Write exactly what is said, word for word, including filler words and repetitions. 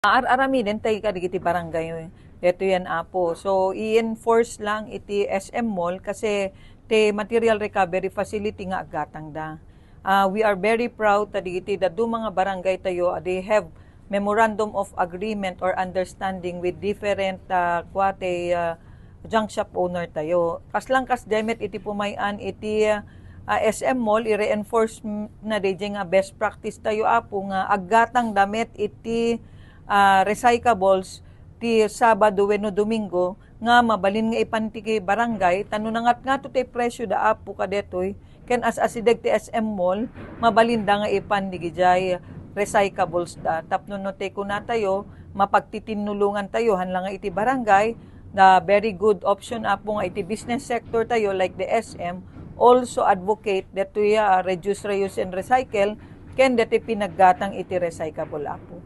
Ar-aramiden tayo kadagiti barangay detoy, Apo. So, i-enforce lang iti S M Mall kasi ti material recovery facility nga aggatangda. Ah, we are very proud ta dagiti dadduma nga barangay tayo, ah, they have memorandum of agreement or understanding with different, ah, kuwate, ah, junk shop owner tayo. Kas lang kas diay met iti pumay-an iti, ah, S M Mall, i-reinforce m-, na diay nga best practice tayo, Apo, nga aggatangda met iti, ah, recyclables ti Sabado wenno Domingo nga mabalin nga ipan ti barangay, ta no nangatngato ti presyo da, Apo, kadetoy, ken as-asideg ti S M Mall, mabalinda nga ipan digidiay recyclables da. Tapno no ti kunatayo, mapagtitinnulongan tayo, han la nga iti barangay, the very good option, Apo, nga iti business sector tayo, like the S M, also advocate detoy, ah, reduce, reuse, and recycle, ken detoy pinaggatang iti recyclable, Apo.